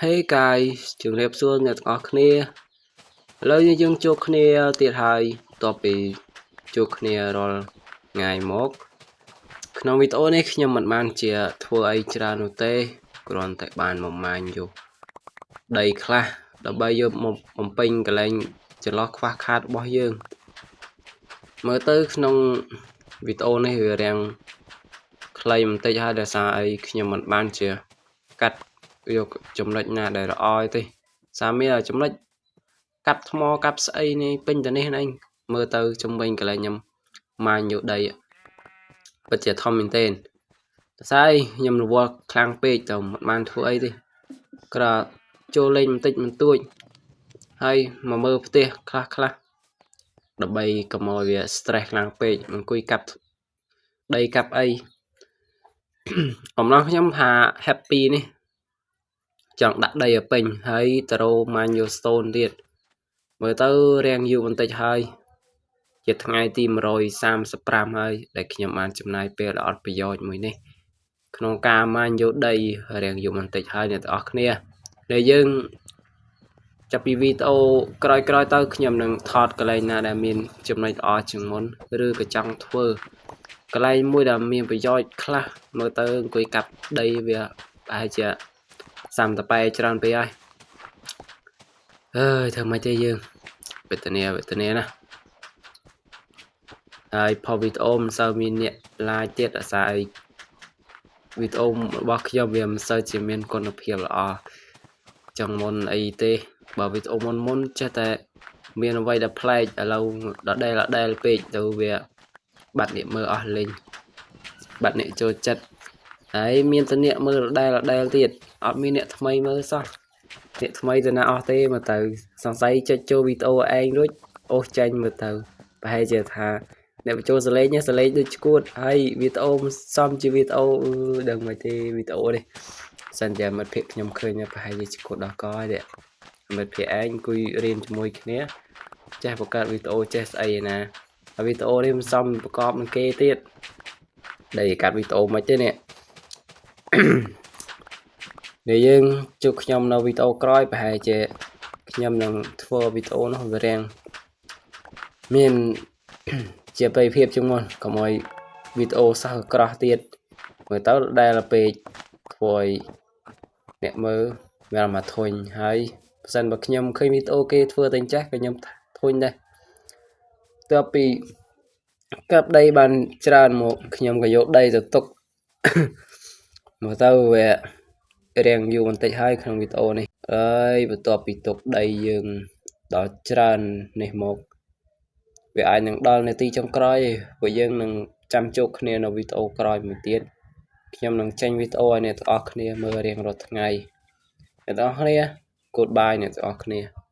Hey guys ជំរាបសួរអ្នកទាំងអស់គ្នាឥឡូវនេះយើងជួបគ្នាទៀតហើយបន្ទាប់ពីជួបគ្នារាល់ថ្ងៃមកក្នុងវីដេអូនេះខ្ញុំមិនបានជាធ្វើអីច្រើននោះទេគ្រាន់តែបានមកម៉ាញយកដីខ្លះដើម្បីយកមកបំពេញកន្លែងចន្លោះខ្វះខាតរបស់យើងមើលទៅក្នុងវីដេអូនេះវារាងខ្លីបន្តិចហើយដោយសារអីខ្ញុំមិនបានជាកាត់យកចំណុចណាដែលល្អទេសាមានចំណុចកាប់ថ្មកាប់ស្អីនេះពេញទៅនេះឯងមើលទៅជំវិញកន្លែងខ្ញុំម៉ាញយកដីពិតជាធំមែនទែនតែស្អីខ្ញុំរវល់ខ្លាំងពេកទៅមិនបានធ្វើអីទេក្រចូលលេងបន្តិចបន្តួចហើយមកមើលផ្ទះខ្លះខ្លះដើម្បីកុំឲ្យវា stress ខ្លាំងពេកអង្គុយកាប់ដីកាប់អីអំណោះខ្ញុំថា happy នេះចង់ដាក់ដីឲ្យពេញហើយទៅរោម៉ាញយក stone ទៀតមើលទៅរាងយូរបន្តិចហើយជាថ្ងៃទី135ហើយដែលខ្ញុំបានចំណាយពេលអត់ប្រយោជន៍មួយនេះក្នុងការម៉ាញយកដីរាងយូរបន្តិចហើយអ្នកទាំងអស់គ្នាដែលយើងចាប់ពីវីដេអូក្រោយៗទៅខ្ញុំនឹងថតកន្លែងណាដែលមានចំណុចល្អជាងមុនឬក៏ចង់ធ្វើកន្លែងមួយដែលមានប្រយោជន៍ខ្លះមើលទៅអង្គុយកាប់ដីវាប្រហែលជាសាំតប៉ែច្រើនពេកហើយអើយធ្វើម៉េចទេយើងវេទនាវេទនាណាហើយផុសវីដេអូមិនសូវមានអ្នក like ទៀតអាសាអីវីដេអូរបស់ខ្ញុំវាមិនសូវជាមានគុណភាពល្អចឹងមុនអីទេបើវីដេអូមុនមុនចេះតែមានអ្វីដែលប្លែកឥឡូវដដែលដដែលពេកទៅវាបាត់អ្នកមើលអស់លេងបាត់អ្នកចូលចិត្តហើយមានតែអ្នកមើលដដែលដដែលទៀតអត់មានអ្នកថ្មីមើលសោះអ្នកថ្មីទៅណាអស់ទេមើលទៅសង្ស័យចុចចូលវីដេអូឯងរួចអូសចេញមើលទៅប្រហែលជាថាអ្នកបញ្ចូលសលេងសលេងដូចឈួតហើយវីដេអូសំជាវីដេអូដឹងមិនទេវីដេអូនេះសិនជាមិត្តភក្តិខ្ញុំឃើញប្រហែលជាឈួតដល់កហើយទេមិត្តភក្តិឯងអង្គុយរៀនជាមួយគ្នាចេះបង្កើតវីដេអូចេះស្អីណាហើយវីដេអូនេះមិនសមប្រកបនឹងគេទៀតដែលកាត់វីដេអូមិនទេនេះ ដែលយើងជួបខ្ញុំនៅវីដេអូក្រោយប្រហែលជាខ្ញុំនឹងធ្វើវីដេអូនោះវារាងមានជាប្រភាពជាងមុនកុំឲ្យវីដេអូសោះក្រោះទៀតមើលទៅដែលពេកធ្វើឲ្យអ្នកមើលមានមកធុញហើយបើសិនបើខ្ញុំឃើញវីដេអូគេធ្វើតែអញ្ចេះក៏ខ្ញុំធុញដែរទើបពីកាប់ដីបានច្រើនមកខ្ញុំក៏យកដីទៅទុកមើលទៅវារាងយូរបន្តិចហើយក្នុងវីដេអូនេះអើយបន្ទាប់ពីទុកដីយើងដល់ច្រើននេះមកវាអាចនឹងដល់នាទីចុងក្រោយព្រោះយើងនឹងចាំជួបគ្នានៅវីដេអូក្រោយមួយទៀតខ្ញុំនឹងចេញវីដេអូឲ្យអ្នកទាំងអស់គ្នាមើលរៀងរាល់ថ្ងៃអ្នកទាំងអស់គ្នា Goodbye អ្នកទាំងអស់គ្នា។